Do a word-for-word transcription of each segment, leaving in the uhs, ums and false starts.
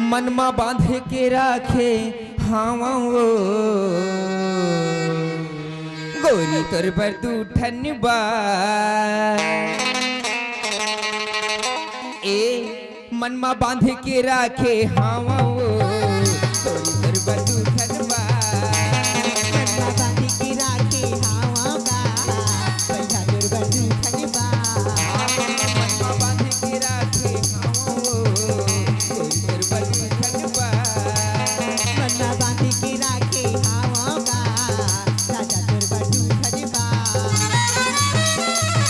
मन मा बांध के राखे हावं वो, गोरी तोर बर दू ठन बात। ए मन मा बांध के राखे हावं वो, गोरी तोर बर दू ठन बात। मन मा बांध के राखे हावं का, भैया तोर बर दू ठन बात। मन मा बांध के राखे हावं वो, तोर बर दू ठन बात। मन ला बांध के राखे हावं का, राजा तोर बर दू ठन बात।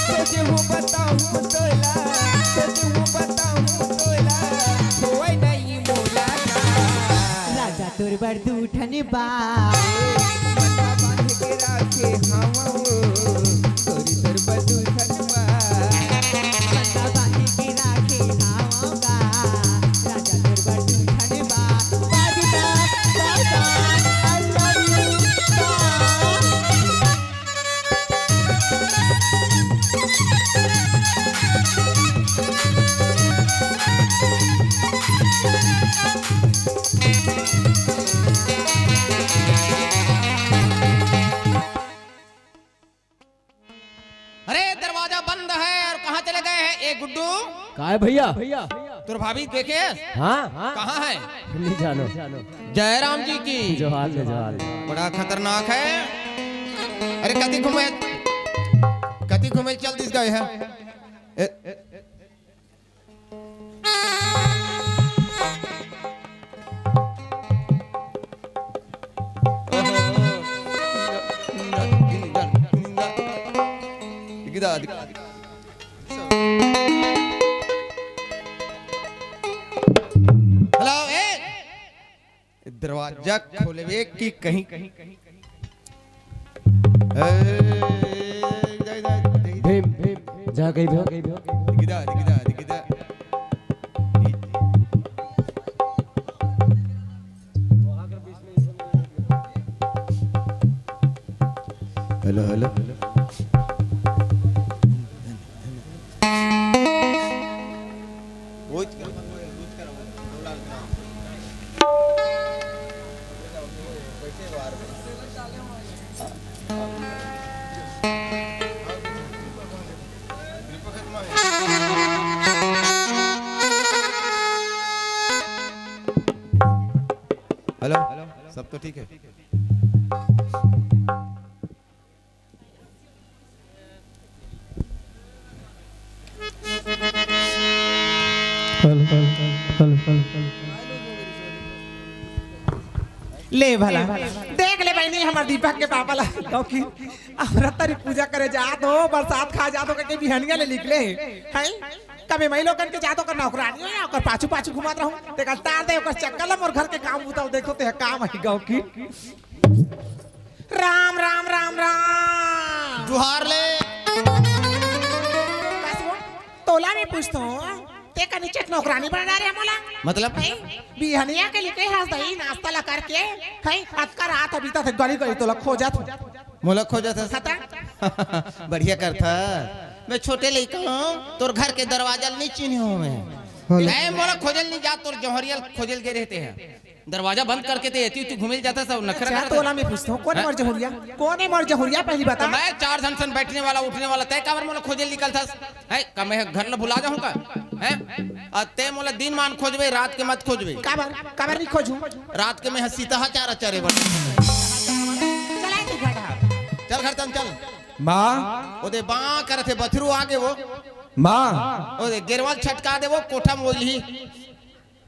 सोचे हूँ बताहूँ तोला, सोचे हूँ बताहूँ तोला, होय नहीं मोला का। राजा तोर बर दू ठन बात। मन ला बांध के राखे हावं वो, गोरी तोर बर दू ठन बात। मन ला बांध के राखे हावं का, राजा तोर बर दू ठन बात। बाजू बात, बाजू बात, I love you, बात। अरे, दरवाजा बंद है और कहाँ चले गए हैं? ए गुड्डू, काय भैया? तोर भाभी देखे? हाँ, हाँ। कहाँ है? नहीं जानो। जयराम जी की। जोहार ले, जोहार ले। बड़ा खतरनाक है। अरे, कति घूमे, कति घूमे चल दिस गए हैं। ए, ए, हेलो, ए, दरवाजा खोलबे कि कहीं? ए, भीम, भीम, जा कहीं भीम। दिखदा, दिखदा, दिखदा। Hello, hello. हेलो, सब तो ठीक है? Hello, hello, hello, hello. ले भला, देख ले बहिनी, हमर दीपक के पापा ला, क्योंकि औरत तरी पूजा करे जात हो, प्रसाद खाए जात हो, कहिके बिहनिया ले निकले, हैं? कभी मैं लोगन के जात हो, ओकर नौकरानी हो या ओकर पाछू पाछू घुमात रहूं, तेकर तार दे, ओकर चक्कर ला मोर घर के काम बुता ल देखो, ते काम आई गाँव की। राम, राम, राम, राम। जुहार ले। बस वो, तोला मैं पूछत हों, ते का नीचे नौकरानी बना डारे हे मोला? मतलब? हैं? बिहनिया के लिखे हस दई, नाश्ता ला करके, हैं? अतका रात अभी तक गली गली तोला खोजत हों। मोला खोजत हस? खता? बढ़िया करथस। मैं छोटे लइका हों, तोर घर के दरवाजा ल नइ चिन्हे हों मैं। हेलो। ए, मोला खोजे ल नइ जात, तोर जौहरिया ल खोजे ल गे रहे ते ह। दरवाजा बंद करके ते एती ओती घूमे ल जाथस, सब नखरा अच्छा, करत तोला हस। मैं पूछत हों, कोन हे मोर जहुरिया? कोन हे मोर जहुरिया, पहिली बता। तो मैं चार झन सन बैठने वाला, उठने वाला, तैं काबर मोला खोजे ल निकलथस? हैं, का मैं घर ल भुला जाहूं का? हैं? अउ तैं मोला दिन मान खोजबे, रात के मत खोजबे। काबर? काबर नइ खोजहूं? रात के मैं ह सीतहा चारा चरे बर। चल घर तन चल। माँ। ओदे बाँ करत हे, बछरू आगे वो। माँ। ओदे गेरवा ल छटका दे वो, कोठा म ओलही।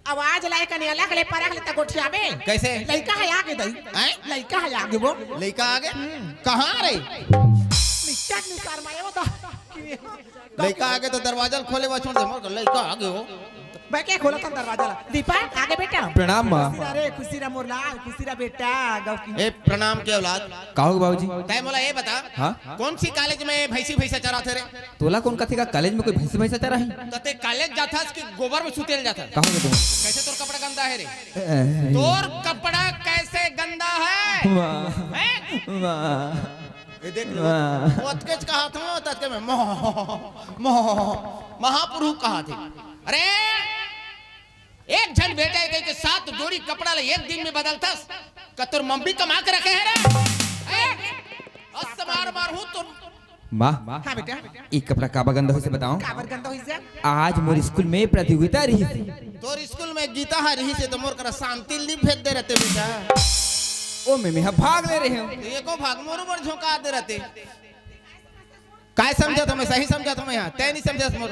आवाज लाए कने अलग ले परख ले त गोठियाबे। कैसे? लइका हे आगे दई। हैं? लइका हे आगे वो। लइका आगे? हम्म। कहाँ रे? निचट निसार मारे वो तो। लइका आगे तो दरवाजा ल खोले बर छोड़ दे, मोर लइका आगे वो। मैं के खोलत हन दरवाजा ला। दीपक, आगे बेटा। प्रणाम माँ। खुशी रह रे, खुशी रह मोर लाल, खुशी रह बेटा, गौ की। ए, प्रणाम के औलाद। का हो बाबूजी? तैं मोला ये बता, हाँ? कौन सी कॉलेज में भैंसी भैंसा चराथे रे? तोला कोन कथे का कॉलेज में कोई भैंसी भैंसा चराही? त तैं कॉलेज जाथस कि गोबर में सुते ल जाथस? कहाँ के तुम? कैसे तोर कपड़ा गंदा है रे? ए, ए, तोर कपड़ा कैसे गंदा है? वाह। हैं? वाह। ये देख लो, वाह। वो अतकेच कहाथे, वो अतके में मोह, मोह, महापुरुष कहाथे। अरे, एक झन बेटा हे कहिके सात जोड़ी कपड़ा ल एक दिन में बदलथस। का तोर मम्मी कमा के रखे हे रे? ए, अस मार मारहूं तोर। माँ, हाँ बेटा। ई कपड़ा काबर गंदा होइसे बताओ? काबर गंदा होइसे? आज मोर स्कूल में प्रतियोगिता रहिस हे। तोर स्कूल में गीता ह रहिस हे त मोर करा शांति ल नी भेज दे रहते बेटा। ओ में मेंहा भाग ले रहेंव। एको भाग मोर ऊपर झोंका दे रहते। काय समझत हंव मैं? सही समझत हंव मैं? हा, तैं नी समझत मोर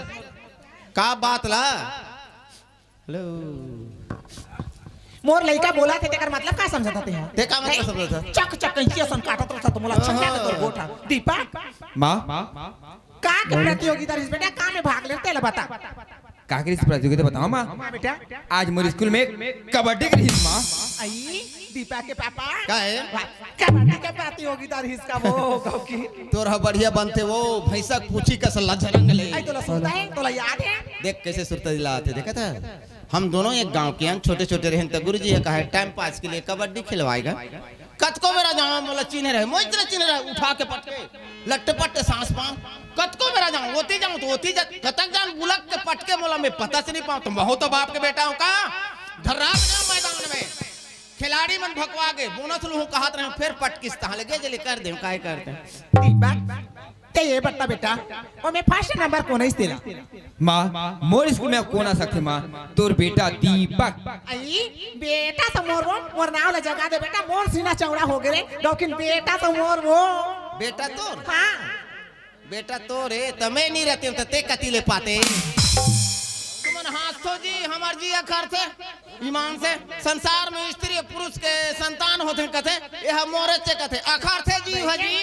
का बात ला। हेलो। मोर लइका बोलत हे, तेकर मतलब का समझत हस तेंहा? ते का मतलब समझत हस? चक चक कैंची असन काटत रहत त मोला छक्का के तोर गोठ हा। दीपक, माँ। का के प्रतियोगिता रहिस बेटा, का में भाग ले तेला बता। का के रहिस प्रतियोगिता बताओ माँ? हाँ बेटा। आज मोर स्कूल में कबड्डी के रहिस माँ। आई, दीपक के पापा। का हे? वाह, कबड्डी के प्रतियोगिता रहिस का वो, गौकी। तोर ह बढ़िया बनथे वो, भैंसा के पूछी कस लजरंग ले। आई, तोला सुरता हे, तोला याद हे? देख कैसे सुरता दिलात हे, देखत हस? हम दोनों एक गांव के हन, छोटे-छोटे रहेन त गुरुजी ह कहे, "टाइम पास के लिए कबड्डी खिलवाएगा।" कतको बेरा जांव, मोला चिन्हे रहे, मोला इतना चिन्हे रहे, उठा के पटके, लट्टे पट्टे सांस पांव। कतको बेरा जांव, ओती जांव त ओती जा, कतक जान बुलक के पटके मोला, मैं पता से नी पांव, त महूं तो बाप के बेटा हंव का? धर्रा के जांव मैदान में। खिलाड़ी मन भकवा गे, बोनस लूहूं कहत रहेंव, फेर पटकिस, तहां ले गे जले कर देंव, काय करते? दीपक, ते ये बता बेटा, ओमे फर्स्ट नंबर कोन आइस तेला? माँ, मोर स्कूल में कोन आ सकथे माँ? तोर बेटा दीपक। आई, बेटा तो मोर वो, मोर नाव ला जगा दे बेटा, मोर सीना चौड़ा हो गे रे, लेकिन बेटा तो मोर वो। बेटा तोर? हाँ। बेटा तोर हे, त मैं नी रहतेंव त ते कती ले पाते? तुमन हांसथो जी, हमर जी अखरथे। ईमान से, संसार में स्त्री पुरुष के संतान होथे कथे, एह मोरे चे कथे, अखरथे जी ह जी।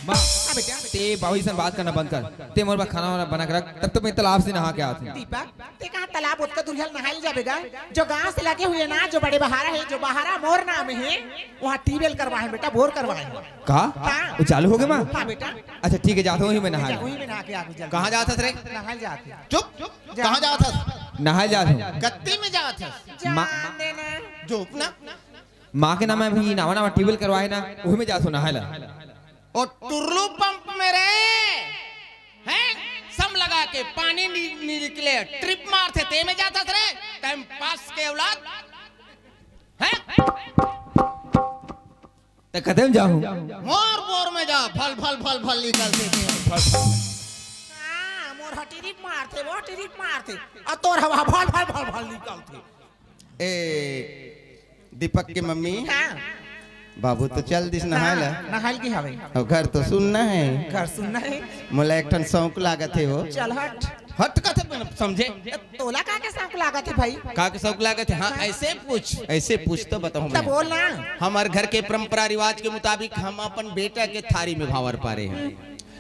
माँ, हाँ बेटा। ते बाबू जी सन बात करना बंद कर। ते मोर बर खाना वाना बना के रख, तब तो मैं तालाब से नहा के आत हूँ। दीपक, ते कहाँ तालाब ओतका दूरिहा नहाय ल जाबे गा? जो गांव से लगे हुए ना, जो बड़े बहारा हे, जो बहारा मोर नाम हे, वहाँ ट्यूबवेल करवाए बेटा, बोर करवाए। का? हाँ। वो चालू हो गे माँ? हाँ बेटा। अच्छा ठीक हे, जात हूँ, वहीं मैं नहा जा, लूँ। वहीं में नहा के आ, जल्दी। कहाँ जात हस रे? नहाय ल जात हूँ। चुप। कहाँ जात हस? नहाय जात हूँ। कत्ती में जात हस? जान दे ना। जो अपना माँ के नाम में अभी नवा नवा ट्यूबवेल करवाए ना, उही में जात हूँ नहाय ला। ओ टुरलू पंप में रे, हैं? सम लगा के पानी नि-, निकले, ट्रिप मारथे, ते में जात हस रे, टाइम पास के औलाद, हैं? त कते में जाहूँ? मोर बोर में जा, भल, भल, भल, भल निकलथे ते। हाँ, मोर ह ट्रिप मारथे, वो ट्रिप मारथे। अ तोर हवा भल, भल, भल, भल निकलथे। ए, दीपक के मम्मी। हाँ। बाबू तो चल दिस नहाय ला। हाँ, नहाय ल गे हवे। अब घर तो सुन्ना हे। घर सुन्ना हे। मोला एक ठन शौक लागत हे वो। चल हट। हट कथे बिना समझे। ए, तोला का के शौक लागत हे भाई? का के शौक लागत हे? हाँ, ऐसे पूछ, ऐसे पूछ तो बताहूँ त मैं। बोल ना। हमर घर के परंपरा रिवाज के मुताबिक हम अपन बेटा के थारी में भांवर पारे हन।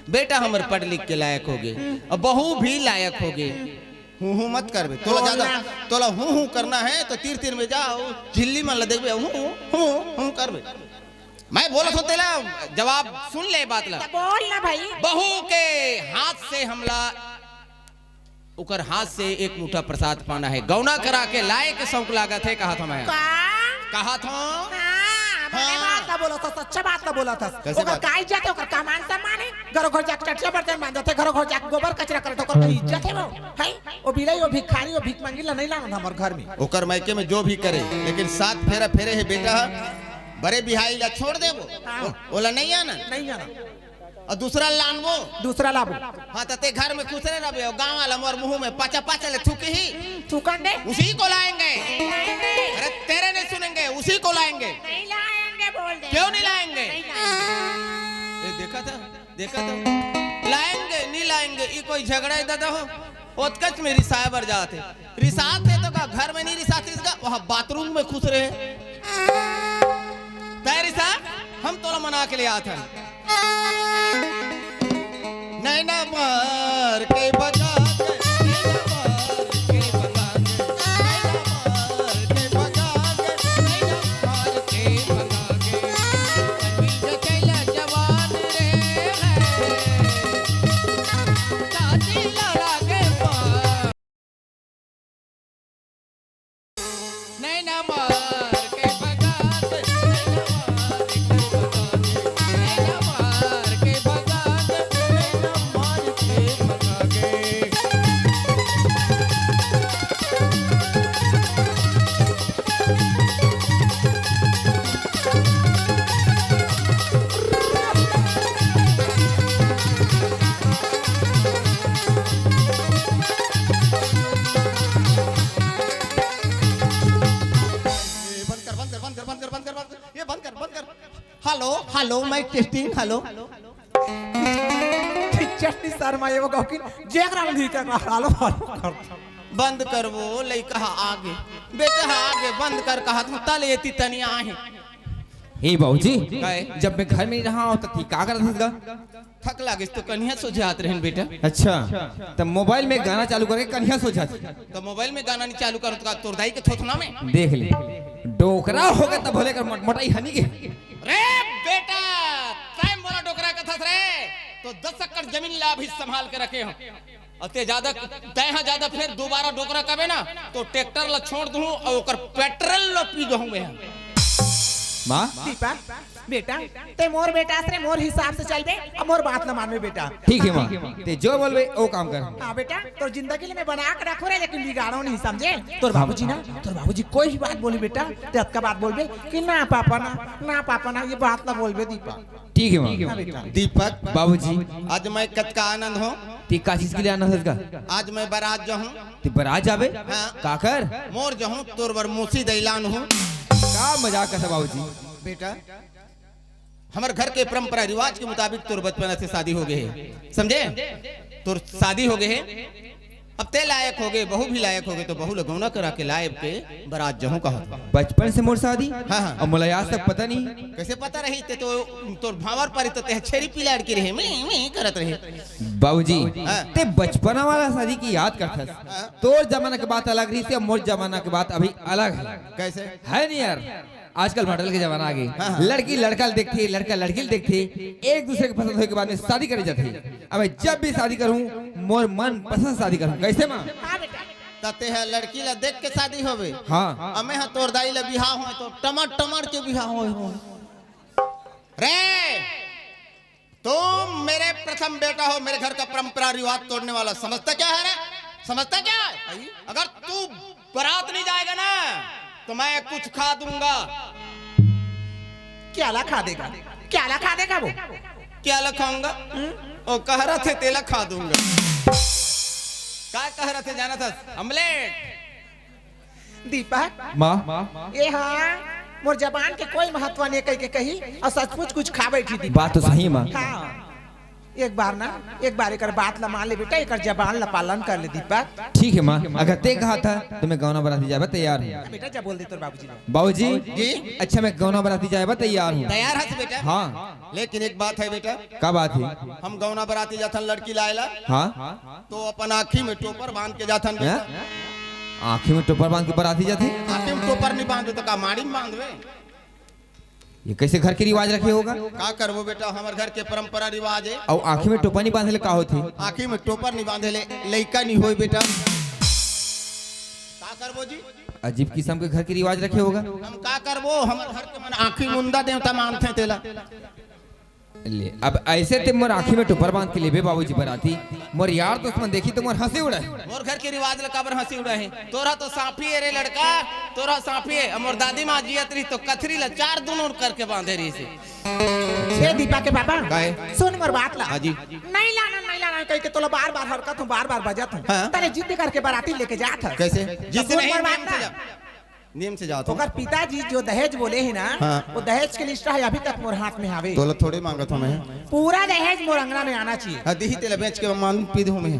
बेटा हमर पढ़ लिख के लायक हो गे, अब बहू भी लायक हो गे। हूँ हूँ मत करबे, तोला बोल ज्यादा, ना। तोला हूँ हूँ करना हे त तीर तीर में जा, झिल्ली मन ला देखबे, हूँ हूँ हूँ हूँ करबे। मैं बोलत हूँ तेला, जवाब सुन ले बात ला। त बोल ना भाई। बहू के हाथ से हमला, ओकर हाथ से एक मुठा प्रसाद पाना हे। गौना करा के लाए के शौक लागत हे, कहत हूँ मैं। का? कहत हूँ। हाँ, बड़े हाँ। बात ला बोलत हस, सच्चा बात ला बोलत हस। कैसे ओकर बात? का इज्जत हे, ओकर का मान सम्मान हे? घरो घर जाके चटिया बर्तन मांजत हे, घरो घर जाके गोबर कचरा करत हे, ओकर का इज्जत हे वो? हैं? वो बिलाई, वो भिखारी, वो भीख मंगी ला नहीं लानन हमर घर में। ओकर मायके में जो भी करे, लेकिन सात फेरा फेरे हे बेटा, बड़े बिहाई ला छोड़ देबो। हाँ। ओ-, ओला नहीं आनन। नहीं आनन। अउ दूसरा लानबो। दूसरा लाबो। हाँ, त ते घर में खुसरे रहिबे, अउ गाँव वाला मोर मुँह में पाचा पाचा ले थूकही। थूकन दे। उसी को लाएंगे। अरे, तेरे नहीं सुनेंगे, उसी को लाएंगे। नहीं लाएंगे, बोल दे। क्यों नहीं लाएंगे? नहीं लाएंगे। ए, देखा था, देखा था। लाएंगे, नहीं लाएंगे, ये कोई झगड़ा हे दादा हो? ओतकच में रिसाए बर जात हे। रिसात हे तो का घर में नहीं रिसातिस का, वहाँ बाथरूम में खुसरे हे। तैं रिसा, हम तोला मना के ले आत हन। नैना मार के भगा दे, नैना मार के भगा दे, नैना मार के भगा दे, नैना मार के भगा दे। अभी जो चला जवान रे है, शादी लड़ा के मार। नैना मार के भगा दे, नैना मार के भगा दे, नैना मार के भगा दे, नैना मार के भगा दे। Hello, mike testing, hello. Chatni Sharma ये वो गौकिन जेकरा नहीं कर रहा, हेलो, हेलो कर। बंद कर वो लइका हा आगे। बेटा हा आगे बंद कर कहा तू तले एती तनिया आहे। हे बाबूजी, काय? जब मैं घर में नहीं रहा हूँ तो ठीक का करत हस गा? थक लागिस तो कन्हिया सो जात रहन बेटा। अच्छा, तो मोबाइल में गाना चालू करके कन्हिया सो जात। तो मोबाइल में गाना नहीं चालू करत का तोर दाई के थोथना में? देख ले, डोकरा हो गया तब भले कर मोट-, मोटाई हनी के। रे बेटा, तै मोला डोकरा कथस रे, तो दस एकड़ जमीन ला अभी संभाल के रखे हो। अते ज्यादा, तै हा ज्यादा फिर दोबारा डोकरा कबे ना, तो ट्रैक्टर ला छोड़ दूँ और ओकर पेट्रोल ला पी जाऊँ मैं। माँ? दीपक, बेटा, ते मोर बेटा से मोर हिसाब से चलबे, अब मोर बात ला मानबे बेटा। ठीक है माँ, ते जो बोलबे वो काम कर। हाँ बेटा, तोर जिंदगी ले मैं बना के रखो रे, लेकिन बिगाड़ो नहीं, समझे? तोर बाबूजी ना, तोर बाबूजी कोई भी बात बोली बेटा, ते अतका बात बोलबे कि ना पापा ना, ना पापा ना, ये बात ला बोलबे दीपक। ठीक है माँ। हाँ बेटा। दीपक, बाबूजी। आज मैं कतका आनंद हूँ। ती का चीज के लिए आनंद है इसका? आज मैं बारात जो हूँ। ती बारात जाबे? हाँ। काकर? मोर जो हूँ, तोर बर मोसी दैलान हूँ। का मजाक करता बाबूजी? बेटा, हमर घर के परंपरा रिवाज के मुताबिक तोर बचपना से शादी हो गए है, समझे? तोर शादी हो गए है, अब ते लायक हो गए, बहू भी लायक हो गए, तो बहू लगौना करा के लायब के बारात जहूँ कहत। बचपन से मोर शादी? हाँ, हाँ। अब मोला आज तक पता नहीं। कैसे पता रही? ते तो तोर भांवर पर तो ते छेरी पिलाड़ के रहे, मैं मैं करत रहे। बाबूजी, हाँ। ते बचपना वाला शादी की याद करथस। हाँ। तोर जमाना के बात अलग रही थी, अब मोर जमाना के बात अभी अलग है। कैसे? है नहीं यार, आजकल मॉडल के जमाना आ गई। हाँ, हाँ। लड़की लड़का ल देखथे, लड़का लड़की ल देखथे, एक दूसरे के पसंद होए के बाद में शादी करे जाथे। अब मैं जब भी शादी करूँ, मोर मन पसंद शादी करूँ। कैसे माँ? हाँ बेटा। त तेहा लड़की ला देख के शादी होवे। हाँ। अमे हा तोर दाई ला बिहाव होय तो टमट टमट के बिहाव होय हो। रे, तुम मेरे प्रथम बेटा हो, मेरे घर का परंपरा रिवाज तोड़ने वाला, समझता क्या है रे? समझता क्या है? अगर तू बारात नहीं जाएगा ना, तो मैं कुछ खा दूंगा। क्या ला खा देगा? क्या ला खा देगा वो? क्या ला खाऊंगा? हम्म? वो कह रहा थे तेला खा दूंगा। का कह रहा थे जाना था? ऑमलेट। दीपक। माँ। ये हाँ, मोर जबान के कोई महत्व नहीं कह के कही और सचमुच कुछ खा बैठी दीपक। बात तो सही माँ। हाँ। एक बार ना, एक बार एकर बात ला मान ले बेटा, एकर जबान ला पालन कर ले दीपक। ठीक है माँ, अगर ते कहा था तो मैं गौना बराती जाबे तैयार हूँ। बेटा जा बोल दे तोर बाबूजी ने। बाबूजी। जी? अच्छा मैं गौना बराती जाबे तैयार हूँ। तैयार है बेटा? हाँ। लेकिन एक बात है बेटा। का बात है? हम गौना बराती जाथन लड़की लाए ला। हाँ। तो अपन आँखी में टोपर बांध के जाथन बेटा। हैं? आँखी में टोपर बांध के बराती जाथे? आँखी में टोपर नहीं बांधे तो का माड़ी में बांधवे? ये कैसे घर के रिवाज रखे होगा? का करबो बेटा, हमर घर के परंपरा रिवाज है। अउ आँखी में टोपा नहीं बांधे ले का होथे? आँखी में टोपर नहीं बांधे ले लइका नहीं होय बेटा। का करबो जी? अजीब किस्म के घर के रिवाज रखे होगा। हम का करबो, हमर घर के मन आँखी मुंदा देवता मानथे तेला। ले, अब ऐसे ते मोर आँखी में टोपर बांध के लेबे बाबूजी बराती, मोर यार दोस्त मन देखी तो मोर हंसी उड़ाही। मोर घर के रिवाज ला काबर हंसी उड़ाही? तोरा तो सांफी है रे लड़का, तोरा सांफी है। मोर दादी माँ जियत रही तो कथरी ला चार दुनों करके बांधे रही से। ए दीपा के पापा, काहे? सुन मोर बात ला। हाँ जी। नहीं लाना, नहीं लाना कह के तोला बार बार हरकत हूँ, बार बार बजत हूँ। हाँ। तने जिद करके बराती लेके जात हस। कैसे? जिद सुन नहीं, मोर बात नियम से ला। जा। नियम से जात हूँ। ओकर पिताजी जो दहेज बोले ही ना, हाँ। वो दहेज के लिस्ट है अभी तक मोर हाथ में हावे। तोला थोड़े मांगत हूँ मैं। पूरा दहेज मोर अंगना में आना चाहिए। हाँ, दिही तेला बेच के मान पी दूँ मैं।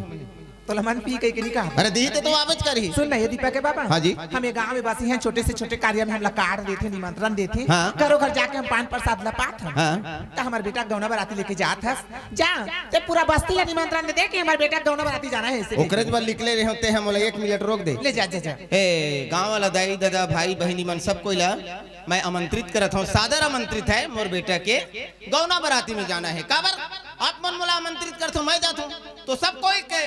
तोला मन पी कह के नहीं कहा। अरे दिही ते तो आबेच करही। सुन ना ये दीपा के बाबा। हाँ जी। हम ये गाँव में बसी हैं, छोटे से छोटे कार्य में हमला कार्ड देथे, निमंत्रण देथे। हाँ। घरों घर जाके हम पान प्रसाद ला पात हन। हाँ। त हमर बेटा गौना बराती लेके जात हस, जा, ते पूरा बस्ती ला निमंत्रण दे दे कि हमर बेटा गौना बराती जाना है इसे। ओकरे बर निकले रहे होते हैं, मोला एक मिनट रोक दे। ले जा, जा, जा। ए, गांव वाला दाई, दादा, भाई, बहिनी मन सब कोई ला मैं आमंत्रित करत हूँ, सादर आमंत्रित है मोर बेटा के गौना बराती में जाना है। काबर आप मन मोला आमंत्रित करत हो, मैं जात हूँ तो सब कोई के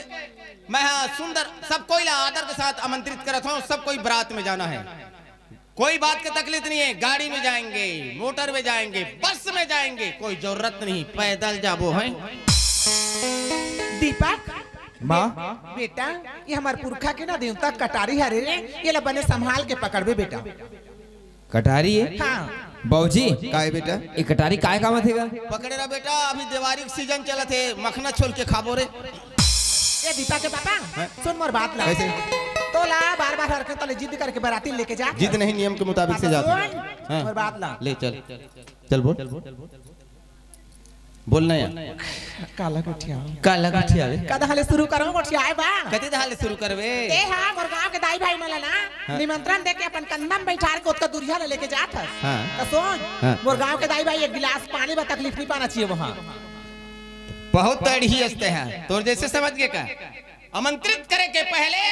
मैं हाँ सुंदर सब कोई ला आदर के साथ आमंत्रित करत हूँ, सब कोई बरात में जाना है। कोई बात का तकलीफ नहीं है, गाड़ी में जाएंगे, मोटर में जाएंगे, बस में जाएंगे, कोई जरूरत नहीं, पैदल जाबो है। दीपक, माँ। बेटा, ये हमार पुरखा के ना देवता कटारी हरे रे, ये ला बने संभाल के पकड़बे बेटा। कटारी है? हाँ। बाबूजी। काय बेटा? ये कटारी काय काम आथे गा? पकड़े रहा बेटा, अभी देवारी के सीजन चलत है, मखना छोल के खाबो रे। ए दीपा के पापा, हाँ? सुन मोर बात ला। कैसे? तोला बार बार हरकत तले जिद करके बराती लेके जा। जिद नहीं, नियम के मुताबिक से जाते हैं। सुन हाँ। मोर बात ला। ले चल। चल बोल। बोलना या। काला गोठिया। काला गोठिया बे। कदहा ले शुरू करो गोठिया बा। कति दहा ले शुरू करबे? ए हाँ, मोर गांव के दाई भाई मन ला ना हाँ। निमंत्रण देके अपन कंधा में बैठार के ओतका दुरिहा ले लेके जात हस। हाँ। त सुन, हाँ। मोर गांव के दाई भाई एक गिलास पानी बर तकलीफ नहीं पाना चाहिए वहाँ। बहुत तड़ही हंसते हैं, तोर जैसे समझ गए का? आमंत्रित करे के पहले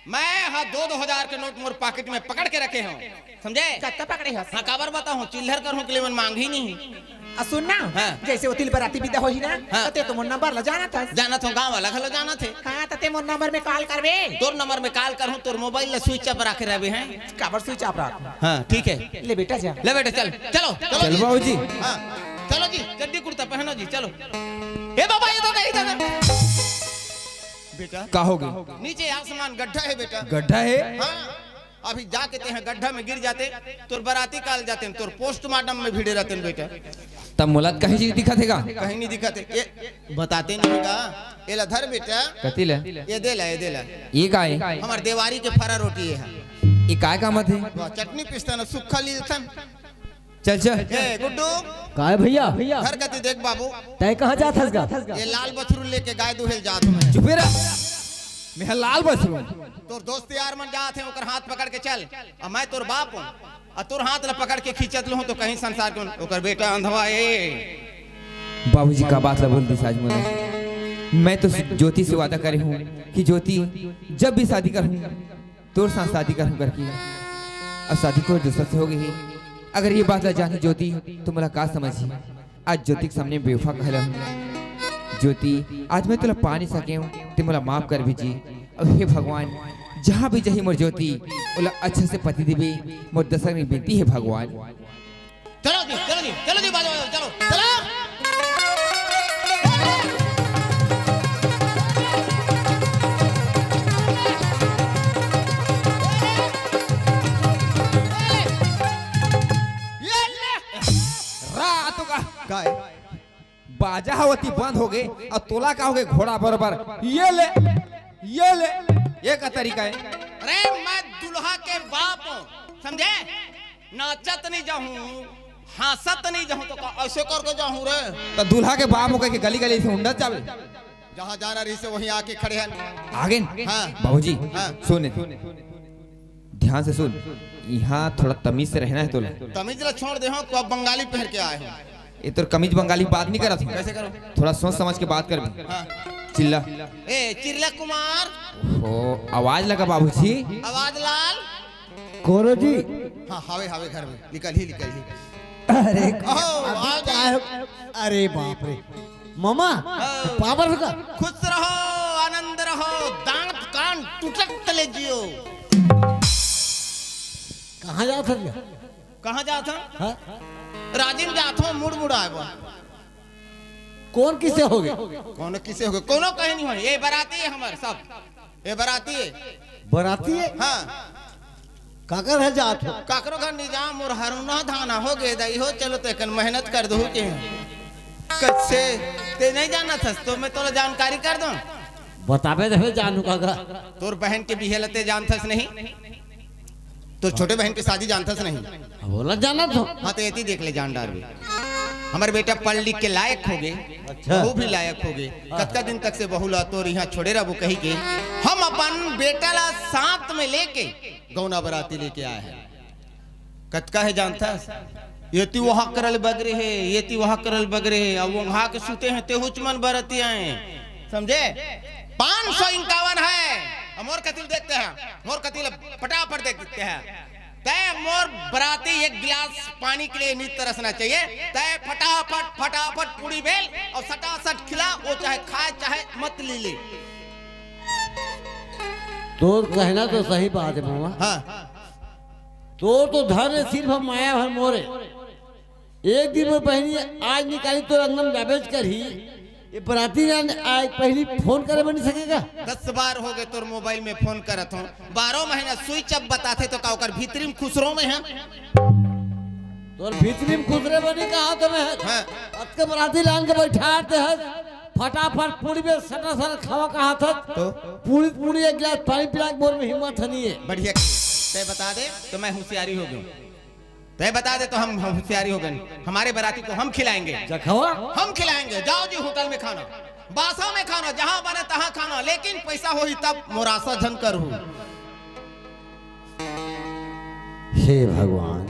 मैं हा दो दो हजार के नोट मोर पाकिट में पकड़ के रखे हूँ, समझे? कत्ता पकड़े हस? हाँ, काबर बताहूँ, चिल्लर करहूँ के लिए मन मांग ही नहीं। आ सुन ना, हाँ। जैसे वो तिल बराती बिदा होही ना, हाँ। त ते तो मोर नंबर ला जानत हस। जानत हूँ, गाँव वाला घलो जानत हे। हाँ, त ते मोर नंबर में कॉल करबे। तोर नंबर में कॉल करहूँ, तोर मोबाइल ला स्विच ऑफ रखे रहबे हैं। काबर स्विच ऑफ रख? हाँ, ठीक है। ले बेटा जा। ले बेटा चल, चलो, चलो चल जी। बाबूजी। हाँ, चलो जी, चड्डी कुर्ता पहनो जी, चलो। ए बाबा, ये दादा, ये दादा। बेटा। का होगे? नीचे आसमान गड्ढा है बेटा। गड्ढा है? हाँ, अभी जाके ते हैं गड्ढा में गिर जाते, तोर बराती काल जाते, तोर पोस्टमार्टम में भिड़े रहते बेटा। तब मोला कहीं चीज दिखत हे का? कहीं नहीं दिखत हे। ये बताते नहीं का? ये ला धर बेटा। कति ले? ये दे ला, ये दे ला। ये का है? हमार देवारी के फरा रोटी है। ये काय काम आथे? वाह, चटनी पिसता ना, सुक्खा लीलथन। चल, चल। ए, गुड्डू। काय भैया? घर कति देख बाबू। तय कहाँ जात हस गा? ये लाल बछरू लेके गाय दुहेल जात हूँ मैं। चुपे रह। मैं लाल बछरू। तोर दोस्त यार मन जात हे, ओकर हाथ पकड़ के चल। और मैं तोर बाप हूँ। और तोर हाथ ला पकड़ के खींचत लूँ तो कहीं संसार के ओकर बेटा अंधवा ए। बाबूजी का बात ला बोल दिस आज मोला। मैं तो ज्योति से वादा करे हूँ कि ज्योति, जब भी शादी करूँ, तोर साथ शादी करहूं करके, अब शादी तो दूसर से हो गई है। अगर ये बात ला जानही ज्योति, तो मोला का समझही? आज ज्योति के सामने बेवफा कहला हूं। ज्योति, आज मैं तोला पा नहीं सके हूं, ते मोला माफ कर भी जी। अब हे भगवान, जहां भी जाही मोर ज्योति, ओला अच्छा से पति देबे, मोर दर्शक में विनती है भगवान। चलो जी, चलो जी, चलो जी, बाजो, बाजो, चलो, चलो। ये ले। रात का काय? बाजा ह ओती बंद हो गे, अउ तोला का हो गे घोड़ा बरोबर? ये ले, ये ले, ये का तरीका है? अरे, मैं दुल्हा के बाप हूँ, समझे? नाचत नहीं जाहूँ, हंसत नहीं जाहूँ, तो का ऐसे करके जाहूँ रे? तो दुल्हा के बाप हो के गली गली से हुंडत जावे? जहाँ जाना रही से वहीं आके खड़े हैं। आगे न? हाँ। बाबूजी, हाँ। सुन। ध्यान से सुन, यहाँ थोड़ा तमीज से रहना है तोला। तमीज ला छोड़ दे हो, तो अब बंगाली पहन के आए हो। ये तोर कमीज बंगाली बात नहीं करत हूँ। कैसे करो? थोड़ा सोच समझ के बात कर भी। हाँ। चिल्ला। ए, चिल्ला कुमार। ओ, आवाज लगा बाबूजी। आवाज लाल। कोरो जी। हाँ, हावे, हावे घर में। निकल ही, निकल ही। अरे, ओहो, अभी आ गई। काय हो-, अरे बाप रे। मामा, हाँ। पावर का? खुश रहो, आनंद रहो, दांत कान टूटत ले जियो। कहाँ जात हस भैया? कहाँ जात हस? हाँ? राजिम जात हो, मुड़ मुड़ आए बा। कौन किसे हो गए? कौन किसे हो गए? कोनो कहीं नहीं हो। ये बराती है हमारे सब। ये बराती है। बराती है? हाँ। काकर घर जात हो? काकरो घर नहीं जाओ, मोर हरुना धाना हो गए दाई हो, चलो तो एकन मेहनत कर दो के। कैसे? ते नहीं जानत हस, तो मैं तोला जानकारी कर दूं। बताबे देबे जानू काका। तोर बहन के बिहे लते जानथस नहीं? तोर छोटे बहन के शादी जानथस नहीं? अब बोला जानत हो। हाँ, तो एती देख ले, जान डारबे। हमर बेटा पढ़ लिख के लायक हो गए, अच्छा। बहू भी लायक हो गए। हाँ। कतका दिन तक से बहू ला तोर यहाँ छोड़े रहबो कही के। हम अपन बेटा ला साथ में लेके गौना बराती लेके आए हैं। कतका है जानथस? ये ती वहाँ करल बगरे है, ये ती वहाँ करल बगरे है, अब वहाँ के सूते हैं, ते हुचमन बरती आए, समझे? पाँच सौ इक्यावन है। अब मोर कतिल देखते हैं, मोर कतिल फटाफट देखते हैं। तय मोर बराती एक गिलास पानी के लिए नहीं तरसना चाहिए। तय फटाफट, फटाफट पूड़ी बेल और सटासट खिला, वो चाहे खाए, चाहे मत ले ले। तोर कहना तो सही बात है मामा। हाँ। तोर तो धन है सिर्फ माया भर मोरे। एक दिन में बहनी आज निकाली तो रंगम डैमेज कर ही। ये बराती जान आज पहली फोन करे बन सकेगा? दस बार हो गए तोर मोबाइल में फोन करत हूँ, बारह महीना स्विच ऑफ बताथे तो का ओकर भीतरी में खुसरो में है? तोर भीतरी में खुसरे बनी कहा तो मैं हाँ। अतके बराती लान के बैठा दे हस, फटाफट पूरी में सटा सटा खावा कहा था। तो? पूरी पूरी एक गिलास पानी पिला के बोल में हिम्मत नहीं है। बढ़िया, तय बता दे तो मैं होशियारी हो गई। तैं बता दे तो हम, हम होशियारी हो गए। हमारे बराती को हम खिलाएंगे। चखवा? हम खिलाएंगे। जाओ जी होटल में खाना, बासा में खाना, जहां बने तहां खाना, लेकिन पैसा होही तब, मोरासा झन करहू। हे भगवान,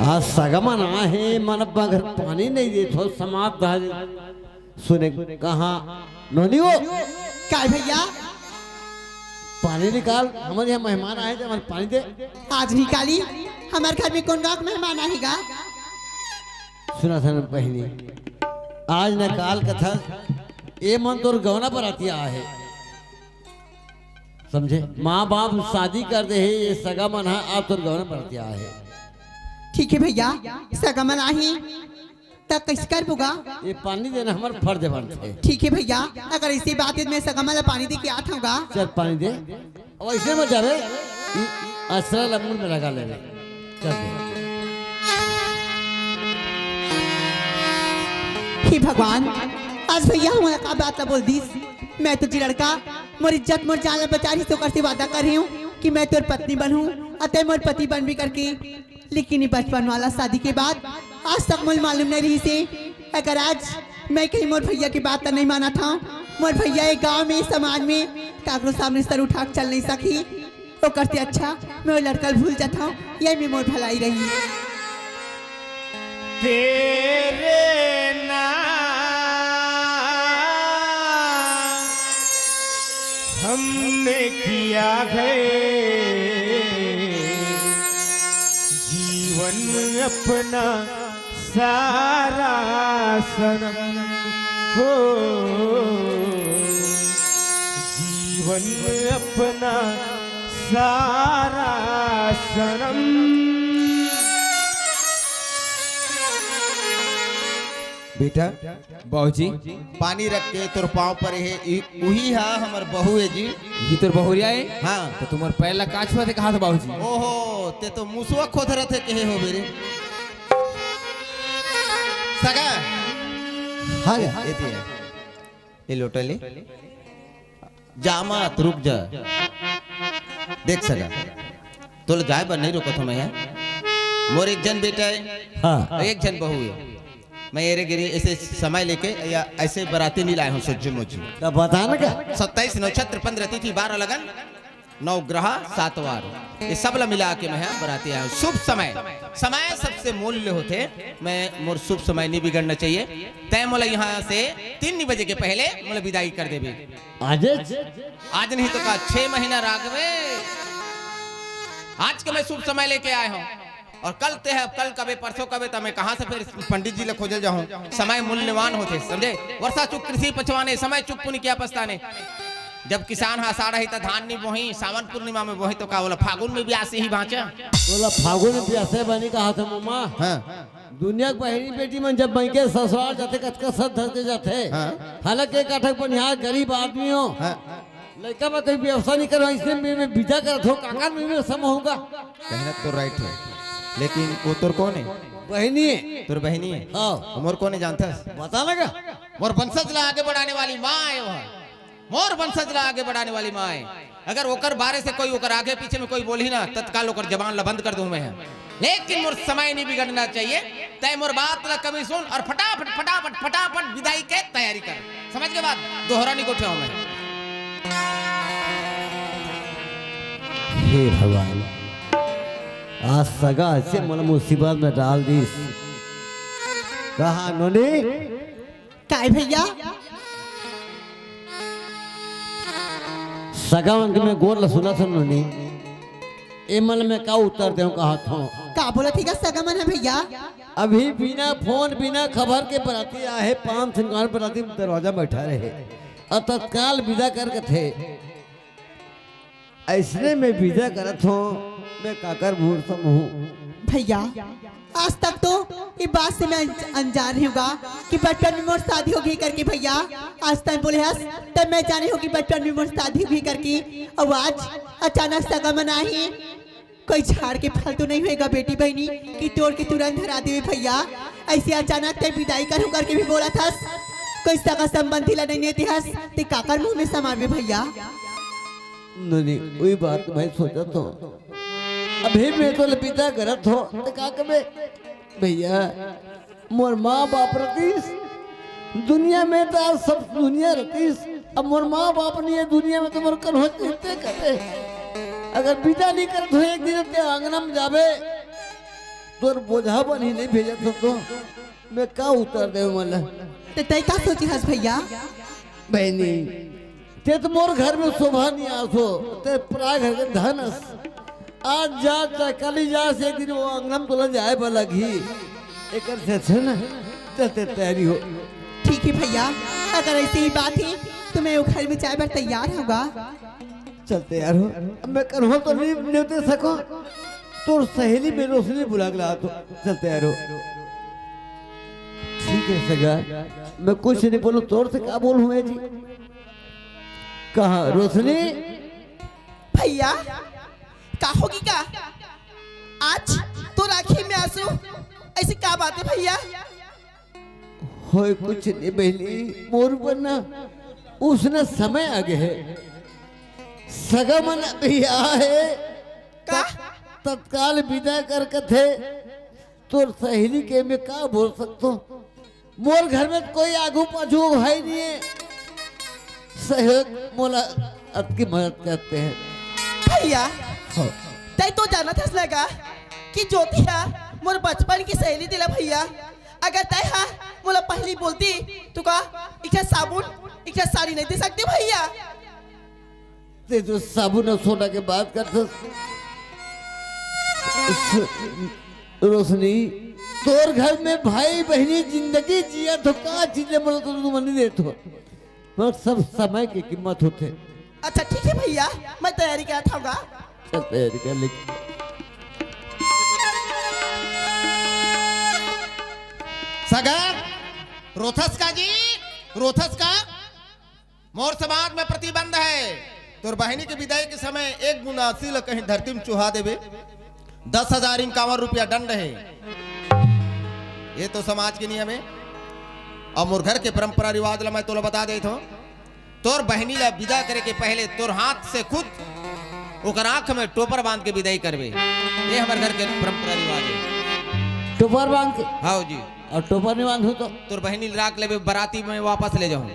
आज सगा मन आहे, मन बगर पानी नहीं देत हो, समाप्त है। सुने कहाँ नोनी हो? काय भैया? पानी निकाल, हमर यहाँ मेहमान आए थे, हमर पानी दे। आज निकाली, हमर घर में कौन गाँव के मेहमान आएगा? सुना था ना बहिनी, आज न काल कथा, ए मन तोर गौना बरातिया आहे, समझे? माँ बाप शादी कर दे हे, ये सगा मन हा, आज तोर गौना बरातिया आहे। ठीक है भैया, सगा मन आही, त कइसे करबो गा? ये पानी देना हमर फर्ज बनथे। ठीक है भैया, अगर ऐसी बात है, मैं सगा मन ला पानी दे के आत हूँ गा। चल पानी दे। अब ऐसे मत जावे, ई असरा ला मुंह में लगा लेवे। चल दे। हे भगवान, आज भैया हमला का बात ला बोल दीस। मैं तो जी लड़का, मोर इज्जत, मोर जान ला बचा रही, तो करके वादा कर रही हूँ कि मैं तोर पत्नी बनहूँ, अतः मोर पति बनबे करके। लेकिन ये बचपन वाला शादी के बाद आज तक मोला मालूम नहीं रहिसे। अगर आज मैं कहीं मोर भैया की बात नहीं मानत हूँ, मोर भैया ये गांव में, समाज में काकरो सामने सर उठा के चल नहीं सकी, ओकर से अच्छा मैं वो लड़का भूल जाता हूँ, ये में मोर भलाई रही। तेरे नाम हमने किया है जीवन अपना सारा सनम हो, जीवन अपना सारा सनम। बेटा, बाबूजी। पानी रख के तोर पाँव पर हे, इ-, उही हा हमर बहू हे जी। ये तोर बहुरिया हे? हाँ। तो तुम्हार पैर ला का छुआ थे कहा था बाबूजी? ओहो, ते तो मुसवा खोद रहे थे कहे हो मेरे। सगा। हाँ। ये, ये दिया। ये लोटा ले। जा मत, रुक जा। देख सगा, तोला जाए बर नहीं रोकत हूँ मैं यहाँ। मोर एक झन बेटा हे, हाँ। एक झन बहू हे। मैं एरे गिरे ऐसे समय लेके या ऐसे बराती नहीं लाए हूँ, सज्जू मुज्जू। तो बता ना का? सत्ताईस नक्षत्र, पन्द्रह तिथि, बारह लगन, नौ ग्रह, सात वार, ये सब ला मिला के मैं यहाँ बराती आया हूँ। शुभ समय, समय सबसे मूल्य होथे। मैं मोर शुभ समय नहीं बिगड़ना चाहिए। तैं मोला यहाँ से तीन बजे के पहले मोला विदाई कर देबे। आजे? आज नहीं तो का, छह महीना राग में। आज के मैं शुभ समय लेके आए हूँ। और कल ते है, कल कबे, परसों कबे, तो मैं कहाँ से फिर पंडित जी ले खोजल जाहूँ? समय मूल्यवान होथे, समझे? वर्षा चुक कृषि पछवाने, समय चुक पुनि किया पछताने। जब किसान हा आषाढ़ ही त धान नहीं बोही, सावन पूर्णिमा में बोही, तो का बोला फागुन में भी आसे ही बाँचा? बोला फागुन में भी आसे बनी कहा था मम्मा। हाँ। दुनिया के बहिनी बेटी मन जब मइके ससुराल जाथे, कतका सर धर के जाथे। हाँ। हालांकि एक आठक बनिहार गरीब आदमी हो, हाँ। लइका में कोई व्यवसाय नहीं करो, इसने में, में विदा करत हो, काकर में, में सम होगा। कहना तो राइट है, लेकिन वो तोर कौन है? बहिनी है। तोर बहिनी है? हाँ। मोर कौन है जानथस? बता लगा। मोर वंशज ला आगे बढ़ाने वाली माँ है वो। मोर वंशज ला आगे बढ़ाने वाली माँ है। अगर ओकर बारे से कोई ओकर आगे पीछे में कोई बोलही ना, तत्काल ओकर जबान ला बंद कर दूं मैं। लेकिन मोर समय नहीं बिगड़ना चाहिए, तय मोर बात ला कभी सुन और फटाफट, फटाफट, फटाफट विदाई के तैयारी कर। समझ के बात? दोहरा नहीं गोठियाऊं मैं। हे भगवान, आज सगा ऐसे मन मुसीबत में डाल दीस। कहा नोनी? काय भैया? सगा मन के मैं गोठ ला सुनत हूँ नोनी, ए मन में का उत्तर देहूँ कहत हूँ। का बोलत हे का सगा मन ह भैया? अभी बिना फोन बिना खबर के बराती आहे, पान सिंगार बराती दरवाजा में बैठा रहे, अउ तत्काल विदा कर कथे। अइसने में विदा करत हों, मैं काकर मुहूर्त में हूँ। भैया, आज तक तो ये बात से मैं अन-, अनजान रहूँगा कि बचपन में मोर शादी होगे करके भैया। आज तक बोले हस, तब मैं जाने हूँ कि बचपन में मोर शादी होगे करके। अउ आज अचानक सगा मन आही, कोई झाड़ के फल तो नहीं होएगा बेटी बहिनी कि तोड़ के तुरंत धरा देवे भैया। ऐसे अचानक तय विदाई करूँ करके भी बोलत हस, कोई सगा संबंधी ला नहीं लेते हस, ते काकर मुँह में समावे भैया? नहीं, नहीं, वही बात मैं सोचत हों। अभी मैं तो ले बिदा करत हो, ते का कबे? भैया, मोर माँ बाप रतिस, दुनिया में तो आज सब दुनिया रतिस। अब मोर माँ बाप नहीं है दुनिया में, तो मोर कन हो चिंते करे। अगर बिदा नहीं करत हो एक दिन ते आंगना में जाबे, तोर बोझा बन ही नहीं भेजत हो तो मैं का उत्तर दे मला? ते तय का सोची हस भैया? बहनी, ते तो मोर घर में शोभा नहीं आसो, ते पराय घर के धन अस। आज जा, चाहे कल ही जा, से एक दिन वो अंगना में तोला जाए बर लगही। एकर से अच्छा ना, चलते तैयारी हो। ठीक है भैया, अगर ऐसी ही बात है तो मैं वो घर में जाए बर तैयार हूँगा। चलते यार हो, अब मैं करहो तो नहीं, नहीं दे सको। तोर सहेली में रोशनी बुला के ला तो चलते यार हो। ठीक है सगा, मैं कुछ नहीं बोलूँ, तोर से का बोलूँ मैं जी? कहाँ रोशनी? भैया, का होगी का? आज तोर आँखी में आंसू, ऐसी का बात है भैया? होय कुछ नहीं बहनी, मोर ऊपर ना उसने समय आ गए है। सगा मन अभी आ है। का? तत-, तत्काल बिदा कर कथे। तोर सहेली के मैं का बोल सकतो? मोर घर में कोई आगू पाछू भाई नहीं है। सहयोग मोला अतकी मदद करते हैं। भैया, हाँ। तय तो जानत हस लगा कि ज्योति हा मोर बचपन की सहेली दिला भैया। अगर तय हा मोला पहली बोलती तो का एक ठा साबुन, एक ठा साड़ी नहीं दे सकती भैया? ते तो साबुन और सोडा के बात करथस। रोशनी, तोर घर में भाई बहनी जिंदगी जिया तो का चीज ले बोलो तो तुम नहीं देत हो। मगर सब समय की कीमत होथे। अच्छा ठीक है भैया, मैं तैयारी करत हूँगा। चल तैयारी कर ले। सगा, रोथस का जी, रोथस का। मोर समाज में प्रतिबंध है, तोर बहिनी के विदाई के समय एक बूंद आंसू ल कहीं धरती में चुहा देबे, दस हजार इक्यावन रुपया दंड है। ये तो समाज के नियम है। और मोर घर के परंपरा रिवाज ल मैं तोला बता देत हूँ, तोर बहिनी ला विदा करे के पहले तोर हाथ से खुद ओकर आंख में टोपर बांध के विदाई करबे। ये हमर घर के परंपरा रिवाज है। टोपर बांध के? हाँ जी। और टोपर नहीं बांधू तो? तोर बहिनी ला राख लेबे, बराती में वापस ले जाऊं।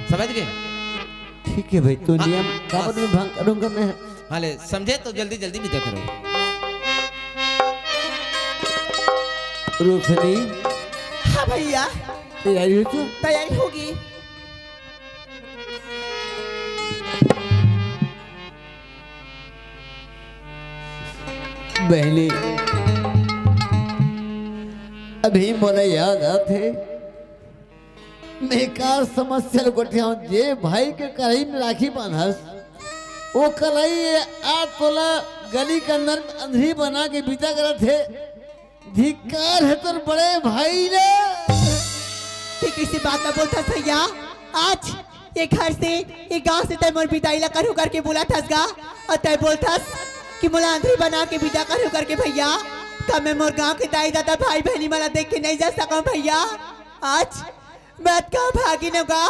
समझ गए? ठीक है भाई, तो हाँ, नियम काबर बस। में भंग करूंगा मैं? हाँ ले, समझे तो जल्दी जल्दी विदा करो। रोशनी। हाँ भैया। तैयारी हो तो? तैयारी होगी। बहनी, अभी मोला याद आथे, मैं का समस्या ल गोठियाऊं। जे भाई के कलाई में राखी बांधस, वो कलाई आ तोला गली के अंदर में अंधरी बना के विदा करत हे। धिक्कार है तोर बड़े भाई ले। ते कइसे बात ला बोलथस भैया? आज ये घर से, ये गांव से तय मोर विदाई ला करहूं करके बोलथस गा, और तय बोलथस कि मोला अंधरी बना के विदा करहूं करके भैया। का मैं मोर गांव के दाई ददा भाई बहनी मन ला देख के नहीं जा सकंव भैया? आज मैं अतका भागिन हंव गा,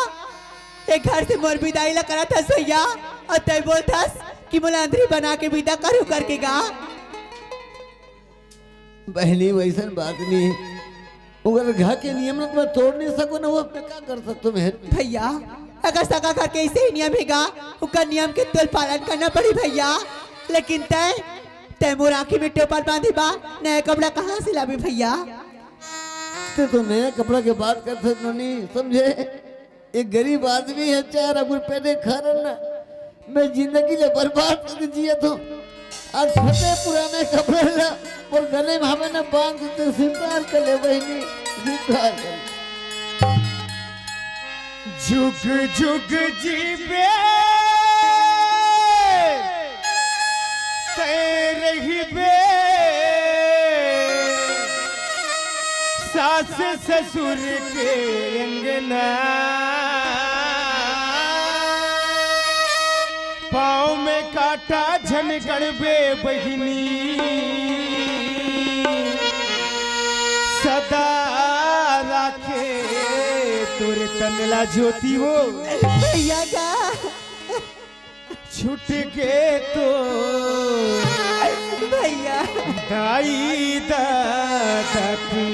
ये घर से मोर विदाई ला करथस भैया, और तय बोलथस कि मोला अंधरी बना के विदा करहूं करके गा। बहनी, वैसन बात नहीं है। ओकर घर के नियम ल मैं तोड़ नहीं सकंव ना, वो मैं का कर सकंव मैं? भैया, अगर सगा घर के ऐसे ही नियम हे गा, ओकर नियम के तोल पालन करना पड़ी भैया। लेकिन तय, तय मोर आँखी में टोपर बांधे बा, नया कपड़ा कहाँ से लाबे भैया? ते तो नया कपड़ा के बात करथस नोनी, समझे? एक गरीब आदमी हे, चार अगुर पेटे खारन ना। मैं जिंदगी ले बर्बाद करके जियत हंव। आज फटे पुराने कपड़ा ला मोर गले में हवे ना बांध के स्वीकार कर ले बहिनी, स्वीकार कर ले। जुग जुग जीबे तय रहिबे सास ससुर के अंगना। पाँव में कांटा झन गड़बे बहिनी, सदा राखे तोर तन ला ज्योति वो। भैया का छूट गे तो भैया। दाई ददा के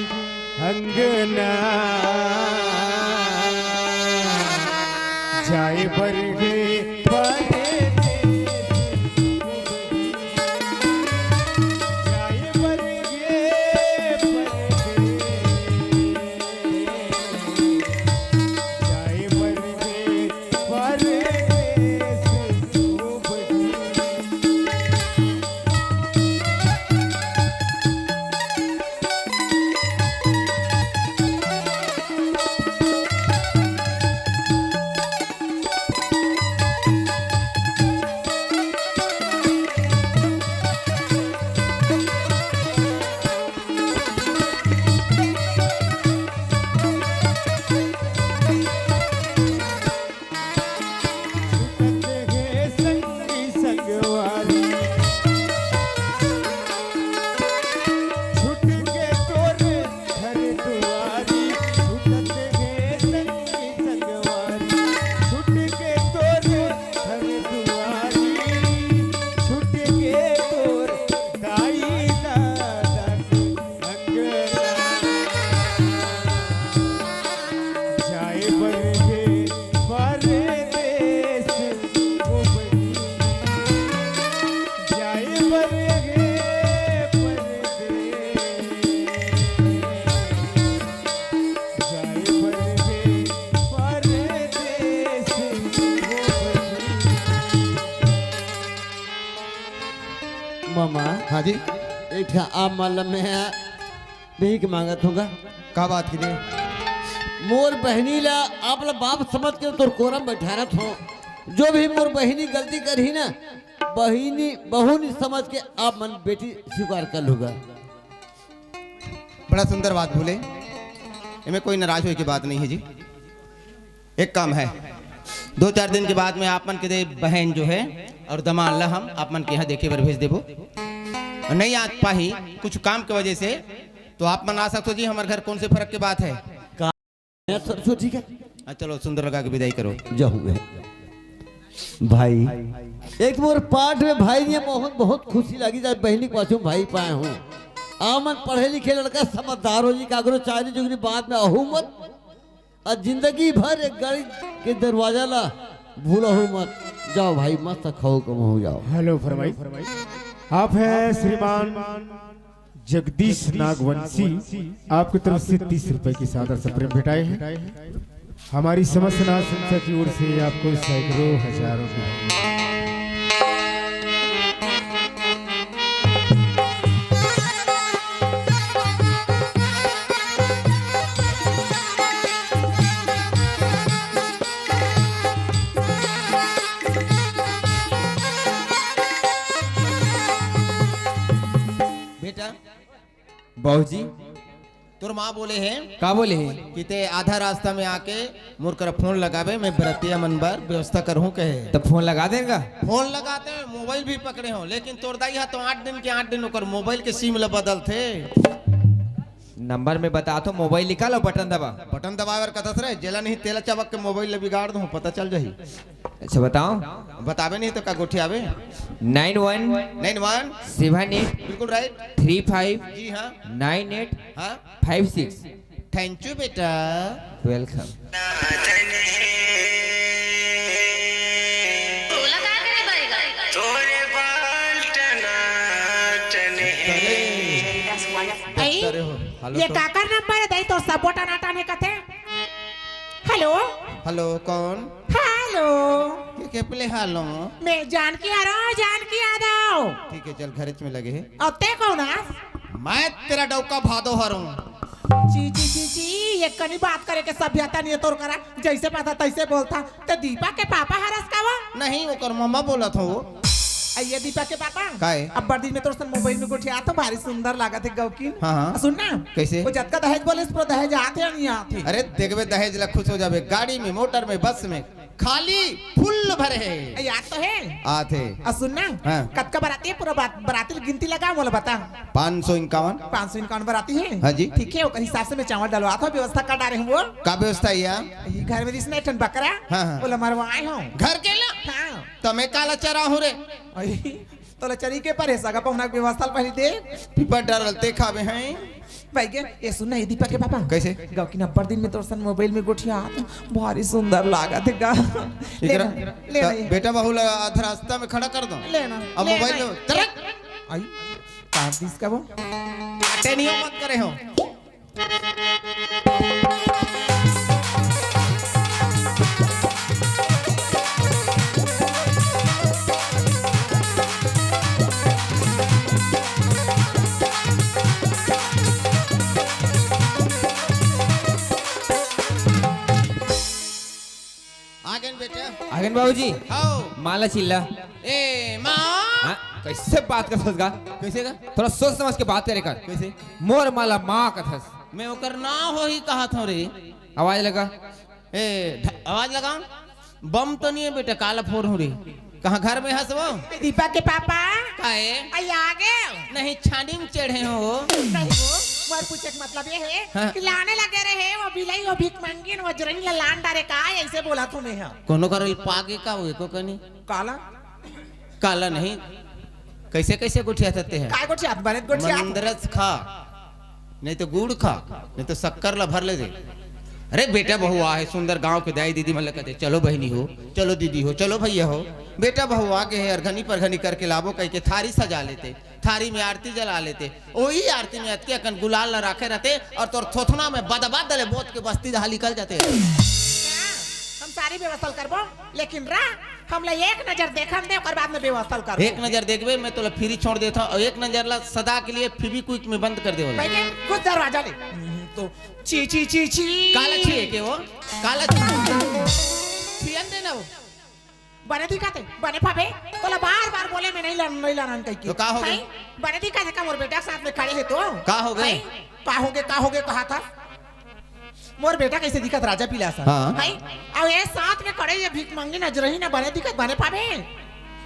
अंगना, जाए बर गे परदेस। जाए बर गे परदेस। जाए बर गे परदेस। छूटत हे संगी संगवारी, छूट के तोर घर दुआरी, छूटत हे संगी संगवारी, छूट के तोर घर दुआरी, छूट के तोर दाई ददा के अंगना। जाए बर गे परदेस ओ बहिनी, जाए बर गे परदेस, जाए बर गे परदेस ओ बहिनी। मामा, हाँ जी। एक ठा आप मन ल मैं भीख मांगत हूँ गा। का बात की दे? मोर बहिनी ला आप ला बाप समझ के तोर कोरा म बैठारत हूँ। जो भी मोर बहिनी गलती करही ना, बहिनी, बहू नी समझ के आप मन बेटी स्वीकार कर लूँगा। बड़ा सुंदर बात बोले, एमे कोई नाराज होए की बात नहीं है जी। एक काम है, दो चार दिन के बाद में आप मन के दे बहन जो है और दमाद ला हम आप मन के यहाँ देखे बर भेज देबो। और नहीं आ पाही कुछ काम के वजह से, तो आप मन आ सकते हो जी हमारे घर, कौन से फर्क की बात है? का? मैं सरसों ठीक है। हाँ, चलो सुंदर लगा के विदाई करो। जाऊँ मैं। भाई, एक मोर पाठ में भाई ये बहुत, बहुत खुशी लगी, जब बहनी के पाछू भाई पाए हूँ। आमन पढ़े लिखे लड़का समझदार हो जी, काकरो चारी चुगरी बात में अहू मत। और जिंदगी भर एक गाड़ी के दरवाजा ला भूलहू मत। जाओ भाई, मस्त खाओ कमाओ, जाओ। हेलो फरमाई, आप है श्रीमान जगदीश नागवंशी, आपकी तरफ से तीस रुपए की सादर से प्रेम भेंटाए हैं। हमारी समस्त नाथ संस्था की ओर से आपको सैकड़ों हजारों की बेटा, बाबूजी। तोर माँ बोले हे। का बोले हे? कि ते आधा रास्ता में आके मोर करा फोन लगाबे, मैं बरतिया मन बर व्यवस्था करहूँ कहे। त फोन लगा देन गा। फोन लगाते हैं, मोबाइल भी पकड़े हो, लेकिन तोर दाई हा तो आठ दिन के आठ दिन ओकर मोबाइल के सिम ला बदलथे। नंबर में बता तो, मोबाइल निकाल अउ बटन दबा। बटन दबाए बर कथस रे, जेला नहीं तेला चबक के मोबाइल ला बिगाड़ दूँ, पता चल जाही। अच्छा बताओ। बताबे नहीं तो का गोठियाबे? नाइन वन नाइन वन सेवन एट बिल्कुल राइट। थ्री फाइव जी हाँ। नाइन एट हाँ। Five six. Thank you बेटा। वेलकम। तोला का करे बरेगा? तोरे बाल टनाटन हे। अरे, अई, अरे हो, हेलो ये तो। काकर नंबर हे दई तो सबो टनाटन हे कथे? हेलो। हेलो, कौन? हेलो। के, के बोले हेलो? मैं जानकी यादव, जानकी यादव। ठीक है, चल, घरेच में लगे हे। अउ ते कौन हस? मैं तेरा डौका भादो हरऊं। ची, ची, ची, ची, ये कनी बात करे के सभ्यता नहीं है तोर करा। जैसे पाता तैसे बोलता। ते दीपा के पापा हरस का वो? नहीं, ओकर मम्मा बोलत हो। आ, ये दीपा के पापा? काय? अब बर्दी में तोर सन मोबाइल में गोठिया तो भारी सुंदर लागत हे गौकिन। हाँ, हाँ। सुन ना। कैसे? वो जतका दहेज बोले, इस पर दहेज आथे या नहीं आथे? अरे, देखबे दहेज ला खुश हो जाबे। गाड़ी में, मोटर में, बस में, खाली फुल भरे हे। ए, याद तो हे। आथे। आ, सुन ना। हाँ। कतका बराती हे, पूरा बात, बराती ला गिनती लगा, मोला बता। पाँच सौ इक्यावन। पाँच सौ इक्यावन बराती हे। हाँ जी। ठीक हे, ओकर हिसाब से मैं चावल डलवात हूँ, व्यवस्था कर डारे हूँ वो। का व्यवस्था हे या? ये घर में जिसने एक ठन बकरा, हाँ, हाँ। ओला मरवाए हूँ। घर के ला? हाँ। त मैं काला चराहूं रे? अई, तोला चरी के परे सगा पहुना के व्यवस्था ल पहिली दे। पीपर डरल ते खाबे हैं। भाई के, ये सुन ना, ये दीपक के पापा। कैसे? गाँव की नब्बे दिन में तोर सन मोबाइल में गोठिया, भारी सुंदर लागत हे गा। ले एकरा ना, ले ना त ये। बेटा बहू ला आधा रास्ता में खड़ा कर दो। ले ना, अब ले मोबाइल ना। लो, चल। आई, काट दिस का वो। काटे नहीं हो, मत करे हो। आ गए बेटा। आ गए बाबूजी। आओ। माला चिल्ला। ए माँ। हाँ, कैसे बात कर सकता? कैसे का? थोड़ा सोच समझ के बात करे कर। कैसे? मोर माला माँ कथस। मैं ओकर ना हो ही कहा था रे। आवाज लगा। ए, ढ-, आवाज लगा। बम तो नहीं है बेटा, काला फोर हूँ रे। कहाँ घर में हंस वो? दीपक के पापा। काहे? आई आ गए। नहीं, छानी में चढ़े हो। नहीं हो, मोर पूछे के मतलब ये है हाँ। कि लाने लगे रहे वो बिलाई, वो भीख मंगिन, वो जरनी ला लान डारे का, ऐसे बोला तुम्हें है। कोनो करल पागे का हुए को कनी? काला? काला नहीं। कैसे, कैसे गोठियात हे? काय गोठियात? बने गोठियात। मंदरस खा, नहीं तो गुड़ खा, नहीं तो शक्कर ला भर ले दे। अरे बेटा बहू आहे सुंदर, गांव के दाई दीदी मन ला कहते, "चलो बहिनी हो, चलो दीदी हो, चलो भैया हो।" बेटा बहू आगे है, अरघनी परघनी करके लाबो कह के थारी सजा लेते, थारी में आरती जला लेते, वही आरती में अतके अकन गुलाल ला राखे रहते और तोर थोथना में बदबा दले बोत के बस्ती दहा निकल जाते। हम सारी व्यवस्था करबो, लेकिन रा हमला एक नजर देखन दे, ओकर बाद में व्यवस्था कर। एक नजर देखबे, मैं तोला फ्री छोड़ देता हूँ, और एक नजर ला सदा के लिए फेविक्विक में बंद कर दे वाला। भाई के कुछ दरवाजा ले। हम्म, तो ची, ची, ची, ची। काला छी है के वो? काला छी। छियन दे ना वो। बने दिखत हे, बने पाबे। तोला बार-बार बोले मैं नहीं लड़न, नहीं लड़न कह के। तो का हो गए? भाई, बने दिखत हे का मोर बेटा के साथ में खड़े है तो? का हो गए? भाई, का हो गए, का हो गए कहा था? मोर बेटा कैसे दिखत, राजा पीला सा। हाँ। भाई, अब ये साथ में खड़े ये भीख मंगी नजरही ना बने दिखत, बने पाबे।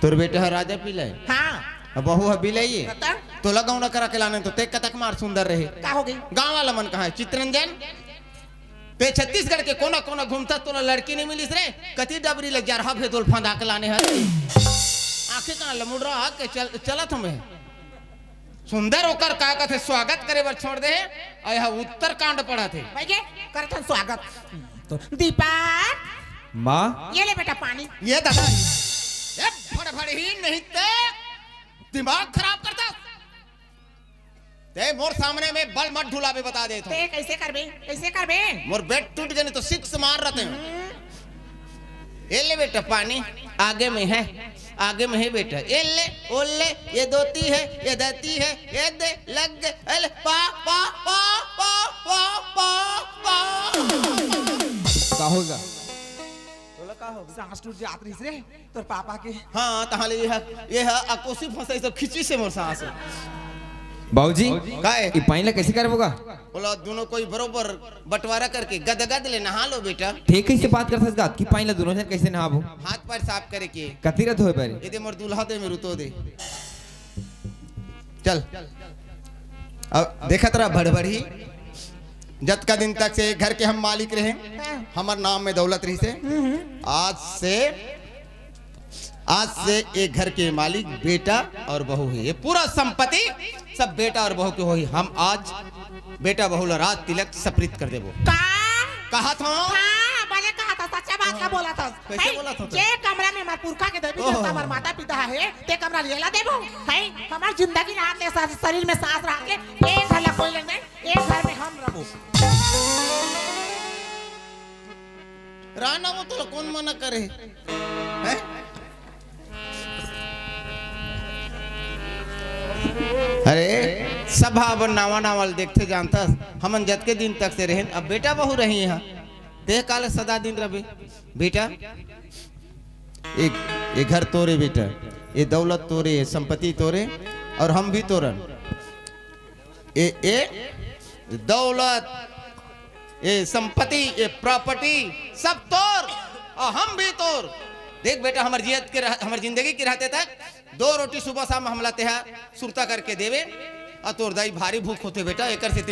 तोर बेटा है राजा पीला है? हाँ। अब बहू है बिलाई है? बता। तोला गौना करा के लाने तो ते कतक मार सुंदर रहे। का हो गई? गाँव वाला मन कहा है, "चितरंजन, ते छत्तीसगढ़ के कोना कोना घूमता, तोला लड़की नहीं मिलिस रे, कती डबरी ले जरहा भेदोल फंदा के लाने है।" आंखें कहाँ लमुड़ रहा के चल, चलत हमें। सुंदर ओकर का कथे स्वागत करे बर छोड़ दे हे, अउ यह उत्तरकांड पढ़त हे। भाई के करथन स्वागत। तो दीपक, माँ। ये ले बेटा पानी। ये दादा, ये फड़फड़हीन नहीं ते दिमाग खराब करता। ते मोर सामने में बल मत ढुलाबे, बता देत हूँ। ते कैसे करबे? कैसे करबे? मोर बेट टूट गए नहीं तो सिक्स मार रहते हैं। हम्म। ये ले बेटा पानी, आगे में है, आगे में है बेटा। ये ले, ओ ले, ये धोती है, ये धरती है, ये दे, लग गए, अले, पा, पा, पा। का होगा? तोला का होगा? सांस टूट जात रहिस रे, तोर पापा के। हाँ, तहां ले ये है, ये है, अकोसी फंसाई सब खिंची से मोर सांस। बाबूजी, का है? ई पानी ला कैसे करबो गा? बोला, दोनों कोई बरोबर बंटवारा करके गदगद ले नहा लो बेटा। ठीक, कैसे बात कर सकत कि पानी ला दोनों जन कैसे नहाबो? हाथ पैर साफ करे के। कती रत होए बारे? ये दे मोर दूल्हा दे, मेरू तो दे। चल। अब देखत रहा भड़भड़ी। जतका दिन तक से घर के हम मालिक रहे, हमर नाम में दौलत रही से। आज से आज से एक घर के मालिक बेटा और बहू है। ये पूरा संपत्ति सब बेटा और बहू के होही। हम आज बेटा बहू ला राज तिलक सपरित कर देबो। का? कहा था? हाँ, बने कहा था, सच्चा बात का बोला था। कैसे भाई, बोला था तू? जे कमरा में हमार पुरखा के देवी तो ओह। देवता, हमार माता पिता है, ते कमरा ले ला देबो। है, हमार जिंदगी रहत ले, सा-, शरीर में सांस रहत ले, एक घर ला कोई लेने, एक घर में हम रहबो। राना वो तो कौन मना करे? हैं? अरे, सभा अब नावा नावा ल देखथे जानथस, हमन जतके दिन तक से रहेन, अब बेटा बहू रही यहाँ, तेह काले सदा दिन रबे। बेटा, एक, ये घर तोरे बेटा, ये दौलत तोरे, ये संपत्ति तोरे, और हम भी तोरन। ए, ए, दौलत, ए, संपत्ति, ए, प्रॉपर्टी, सब तोर, और हम भी तोर। देख बेटा, हमर जियत के रह-, हमर जिंदगी के रहते तक दो रोटी सुबह शाम हमला तेहा सुरता करके देवे, और तोर दाई भारी भूख होते बेटा, एकर सेती